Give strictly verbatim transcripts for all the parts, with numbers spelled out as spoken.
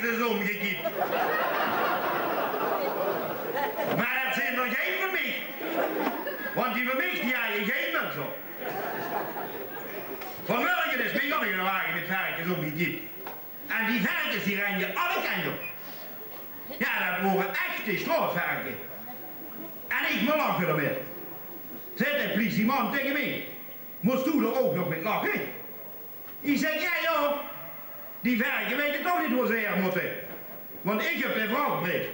is ómgekiep. Mer det zeen d'r gein van mich. Want die van mich, die haje gein muts op. Vanmorge is mich ouch nog eine wage mit verkes ómgekiep. En die verkes, die rende alle kantj op. Jao, det wore echte sjtraotverkes. En ich mer lache d'rmit. Zaet de pliesie man taenge mich: "Mós doe d'r ouch nog mit lache?" Ich zèk: "Jao, jao, die verkes weite toch neet wo ze haer mótte. Want ich höb de vraochbreef."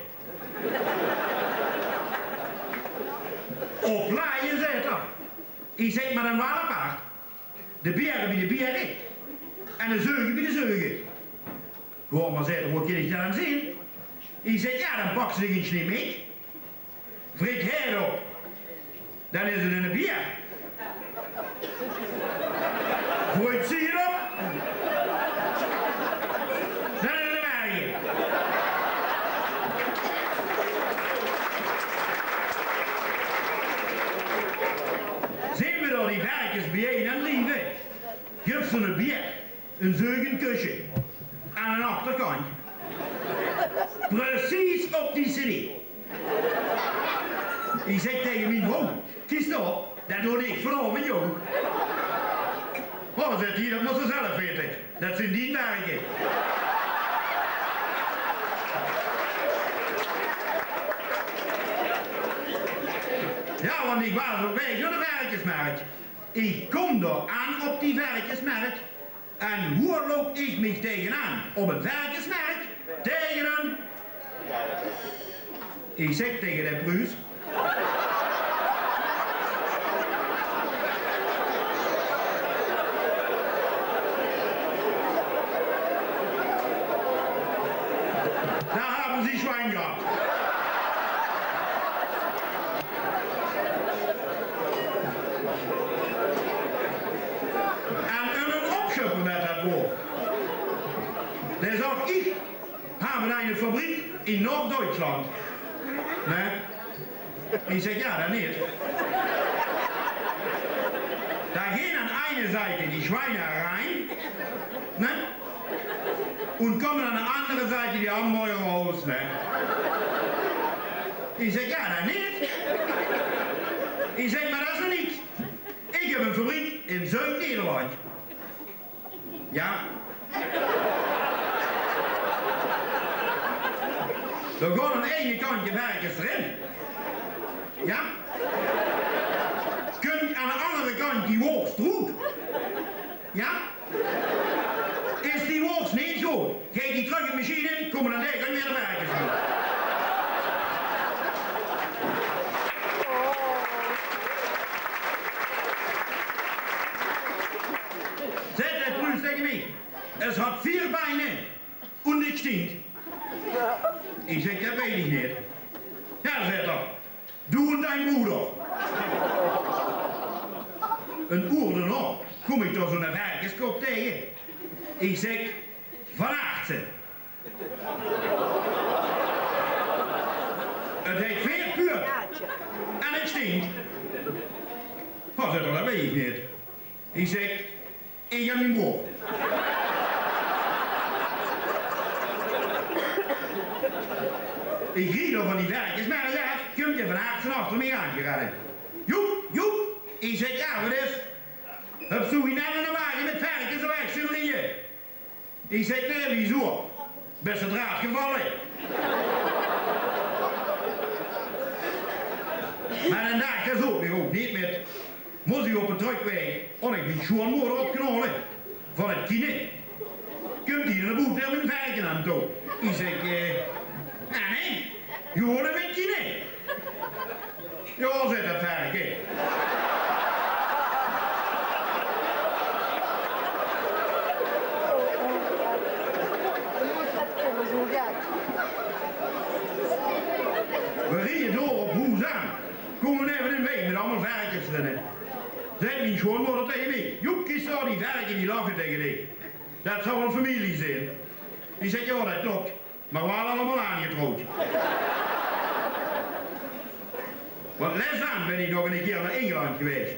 "Oplaje," zaet 'r. Ich zèk: "Mer dan waal apart. De biere bie de biere en de zeuge bie de zeuge." "Jao, mer," zaet 'r, "wo kin ich det dan zeen?" Ich zèk: "Jao, dan pak ze dich in Sjneemik. Vrik haer op. Dan is 't eine bier. Vruit ziet op. Dan is 't eine merge." Zeen v'r dao die verkes bie-ein aan 't lieve. Guf ze eine bier. Ein zeugend kusje aan de achterkantj. Precies op die cd. Ich zèk taenge mien vrouw: "Kiek dao, det doon ich vanaovendj ouch." "Oh," zaet die, "det mós se zelf weite. Det zeen dien verkes." Jao, want ich waas op waeg nao de verkesmerk. Ich kóm dao aan op die verkesmerk. En wo loup ich mich taengenaan op ein verkesmerk? Taenge ein... Ich zèk taenge de Pruus: "Da haben Sie Schwein gehabt." En ein opsjupper mit det woord. Dae zag: "Ich habe eine Fabrik in Norddeutschland." Nae? Ich zèk: "Jao, dan neet. Da gehen an eine Seite die Schweine rein, ne? Und kommen an de andere Seite die Hamburger raus, ne?" Ich zèk: "Jao, dan neet." Ich zèk: "Mer det is nog niks. Ich höb ein fabriek in Zuid-Nederland." Jao. Dao gaon aan de eine kantj de verkes d'rin. Jao. Kumtj aan de anger kantj die woors d'roet. Jao. Is die woors neet good, geit die trök de mesjien in, kómme aan dae kantj weer de verkes d'roet. Zaet de Pruus taenge mich: "Es hat vier Beine und es stinkt." Ich zèk: "Det weit ich neet." "Jao," zaet 'r, "du und dein Bruder." Ein oer daonao kóm ich dao zo'n verkeskop taenge. Ich zèk: "Van Aartsen." "Het heeft veer poten en het stinkt." "Waat," zaet 'r, "det weit ich neet." Ich zèk: "Ich en mien broor." Ich riej dao van die verkes mer ins aaf, kumtj dae Van Aartsen achter mich aangerende. "Joep, Joep," ich zèk, "jao, waat is? Höbs doe hie net eine wage mit verkes weg zeen rieje?" Ich zèk: "Nae, wieso? Bès se d'raaf gevalle?" Mer dae daag, dae zoot mich ouch neet mit. Mós ich op de trökwaeg ouch nog mien sjoeanmoder opknaole van 't kine. Kumtj die nao boete mit ein verke aan toe. Ich zèk: "Eh, Annie, wie woor 't mit kine?" "Jao," zaet det verke. V'r rieje door op hoes aan. Kómme v'r neve ein waeg mit allemaol verkes d'rin. Zaet mien sjoeanmoder taenge mich: "Joep, kiek dao, die verkes die lache taenge dich. Det zal waal femilie zeen." Ich zèk: "Jao, det klop. Mer waal allemaol aangetroewd." Want lèts aan bön ich nog eine kieër nao Ingeland gewaes.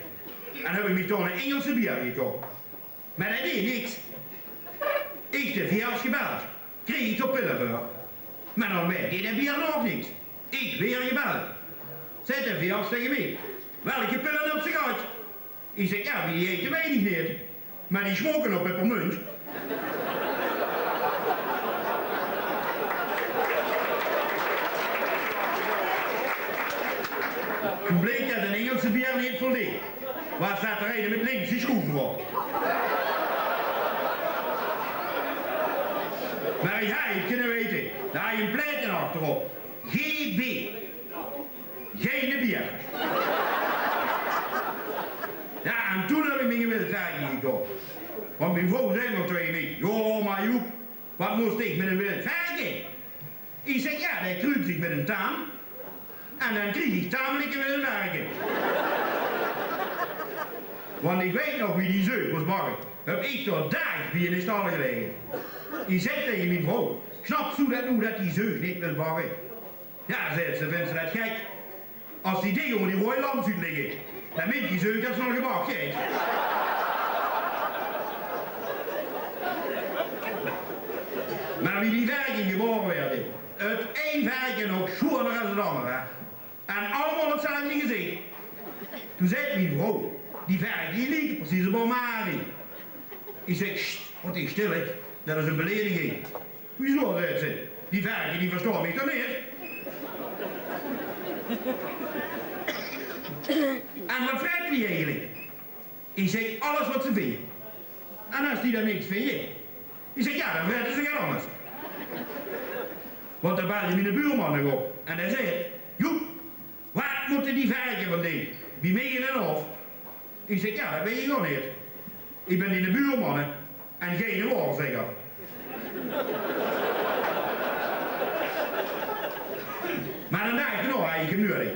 En höb ich mich dao ein Ingelse bier gekoch. Mer det deej niks. Ich de veearts gebeldj. Krieg ich d'r pille veur? Mer dan weit dae bieër nog niks. Ich weer gebeld. Zaet dae veearts taenge mich: "Welke pille höbs se gehad?" Ich zèk: "Jao, wie die heite weit ich neet, mer die smoke nao peppermunt." Toen bleek det ein Ingelse bieër neet voldeeg. Waas det d'r eine mit linkse sjroef d'rop. Mer ich haw 't kinne weite. Dao haw ein plaetje achterop. G B. Geine bieër. Jao, en toen höb ich mich ein wild verke gekoch. Want mien vrouw zag nog taenge mich: "Jao, mer Joep, waat mós ich mit ein wild verke?" Ich zèk: "Jao, dae kruup zich mit ein taam. En dan krieg ich tamelik ein wild verke." Want ich weit nog wie die zeug mós bakke. Höb ich dao daag bie in de stal gelaege. Ich zèk taenge mien vrouw: "Snaps doe det noe, det die zeug neet wilt bakke?" "Jao," zaet ze, "vinds se det gek? As die dinger ónger die roeje lamp zuus ligke, dan meint die zeug det ze al gebak haet." Mer wie die verke gebaore waerde, 't ein verke nog sjoeaner es 't anger, hè. En allemaol 'tzelfde gezich. Toen zaet mien vrouw: "Die verke, die lieke precies op ós Marie." Ich zèk: "Sst, waat is stil, hè. Det is ein belediging." "Wieso?" zaet ze. "Die verke, die verstaon mich toch neet?" "En waat vraet die eigelik?" Ich zèk: "Alles waat ze vinje." "En as die dan niks vinje?" Ich zèk: "Jao, dan vraete ze get angers." Want dao belde miene buurman nog op. En dae zaet: "Joep, waat mótte die verke van dich bie mich in 't hof?" Ich zèk: "Jao, det weit ich ouch neet. Ich bön diene buurman, hè, en geine waorzègger." Mer den daag daonao haw ich 'm nuuedig.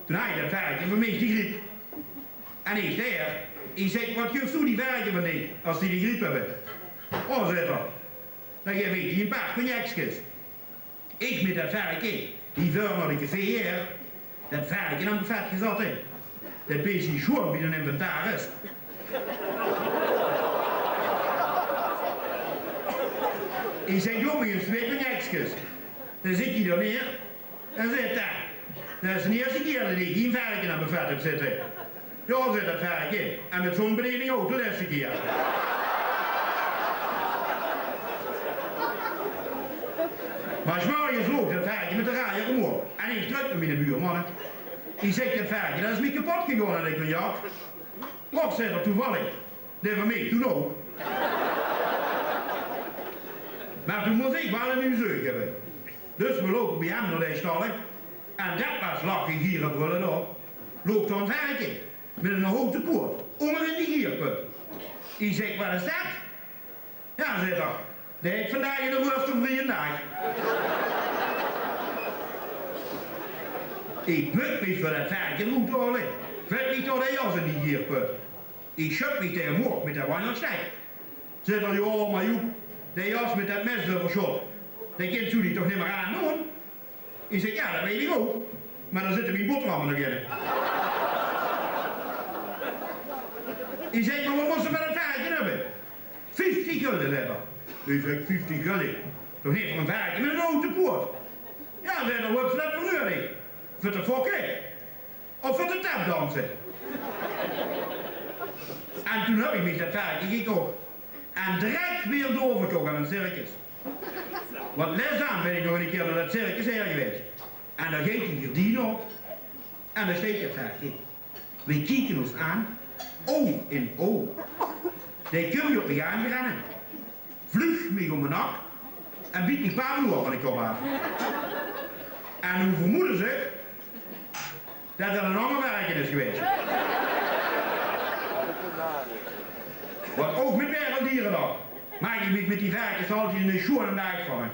Toen haw det verke van mich de griep. En ich taenge häör, ich zèk: "Waat geufs doe die verke van dich as die de griep höbbe?" "Oh," zaet 'r, "dan gaef ich die ein paar cognacskes." Ich mit det verke hie veur nao de café, hè. Det verke aan 't buffet gezatte. Det beesj hie sjoean bie den inventaris. Ich zèk: "Doot mich ins twieë cognacskes." Den zèt 'r die dao neer. En zaet 'r: "Det is de ierste kier det ich hie ein verke aan 't buffet höb zitte." "Jao," zaet det verke, "en mit zoe'n bediening ouch de lèste kier." Mer 's morges loog det verke mit de rajer ómhoeg en ich trök nao miene buurman. Ich zèk: "Det verke, det is mich kepot gegange aan de cognac." "Och," zaet 'r, "toevallig. Dae van mich toen ouch." Mer toen mós ich waal ein nuuj zeug höbbe. Dus veer loupe bie häöm nao de stal. En det waas lache, giere, brölle dao. Loog dao ein verke mit ein houte poot ónger in de gierput. Ich zèk: "Waat is det?" "Jao," zaet 'r, "dae haet vandaag eine roestervrieje daag." Ich bök mich veur det verke d'roet te haole. Vèlt mich dao de jas in die gierput. Ich sjud mich dae ómhoeg mit de wanjelsjtek. Zaet 'r: "Jao, mer Joep, dae jas mit det mès euversjot, dae kins doe dich toch nimmer aandoon?" Ich zèk: "Jao, det weit ich ouch. Mer dao zitte mien boterhamme nog in." Ich zèk: "Mer waat mós se veur det verke höbbe?" "Vieftig gulde," zaet 'r. Ich zèk: "Vieftig gulde? Toch neet veur ein verke mit ein houte poot?" "Jao," zaet 'r, "waat höbs se det veur nuuedig? Veur te fokke of veur te tapdanse?" En toen höb ich mich det verke gekoch. En direk weer doorverkoch aan 't circus. Want lèts aan bön ich nog ein kier nao det circus haer gewaes. En dao geit die gerdien op. En dao steit det verke. Veer kieke ós aan. Oug in oug. Dae kump op mich aangerenne. Vluug mich óm de nak en biet mich paar vloer van de kop aaf. En noe vermoede ich det det ein anger verke is gewaes. Want ouch mit waerelddierenlach maak ich mich mit die verkes altied eine sjoeane daag van.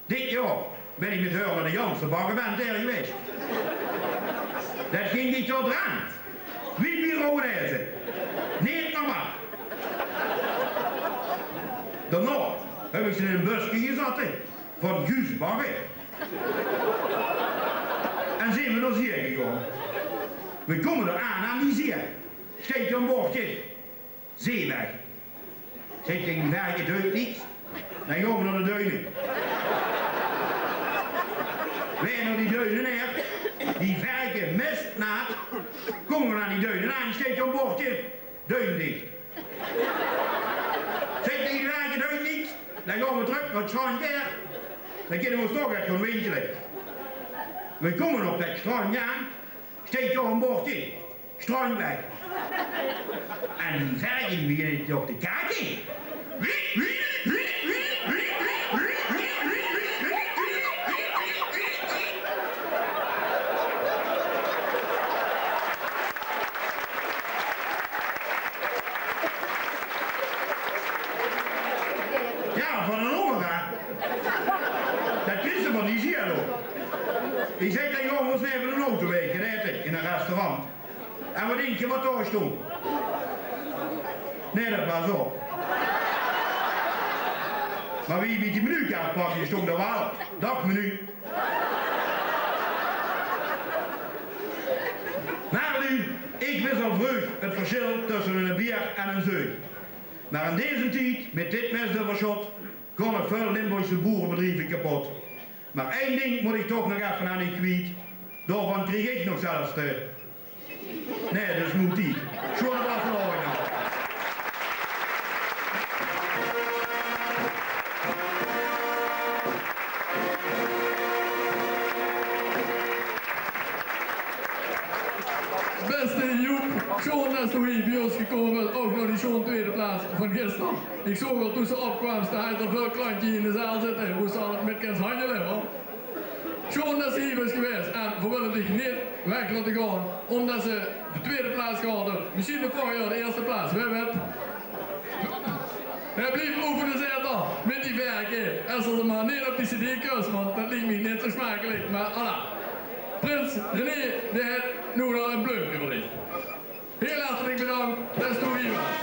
Dit jaor bön ich mit häör nao de Janssen Bar en Bent haer gewaes. Det ging dich tot draan. Wie bie Rowwen Hèze. Neet normaal. Daonao höb ich ze in ein buske gezatte van Guus Bagge. En zeen v'r nao zee gegange. V'r kómme dao aan, aan die zee. Steit dao ein bordje: "Zeeweg." Zèk ich taenge die verke: "Deit niks." Dan gaon v'r nao de duine. Weer nao die duine, hè. Die verke mesnaat. Kómme v'r aan die duine aan, steit dao e bordje: duindich. Zègk ich: die verke duin neet. Dan gaon v'r trök nao 't sjtrandj, hè. Dan kinne v'r ós toch get gaon winkele. V'r kómme op det sjtrandj aan. Steit dao e bordje: sjtrandj weg. En die verke die beginne toch te kake. Jao, van 'nen hónger, hè. Det kriss se van die ziel ouch. Ich zègk: dan gaon v'r ós effe 'nen auto waeke, hè, in e restaurant. En waat dink se waat dao stóng? Nae, det waas op. Mer wie ich die menukaart pakde, stóng dao waal: dag menu. Mer noe, ich wis al vreug 't versjil tösse ein beer en ein zeug. Mer in deze tied, mit dit mesdöversjot, gaon nog väöl Limburgse boerebedrieve kepot. Mer ein ding mót ich toch nog effe aan uch kwiet. Daovan krieg ich nog zelfs de... Nae, dus mót die. Sjoon applaus veur Orwin. Bèste Joep, sjoon det se hie bie ós gekómme bès, ouch nao die sjoon twiede plaats van gister. Ich zoog al toen se opkwaams, dao haje v'r väöl klantjes in de zaal zitte, wo se al mit kins hanjele, huur. Sjoon det se hie bès gewaes en v'r wille dich neet weg laote gaon, ómdet se de twiede plaats gehad höbs. Mesjien de volgend jaor de ierste plaats, wae weit. Hae blief euver de zetel mit die verke. Es se 'm mer neet op die cd kriegs, want det liek mich neet zo smakelik. Mer voilà. Prins René, dae haet noe al ein bleumke veur dich. Hiel hartelik bedank det se hie waas.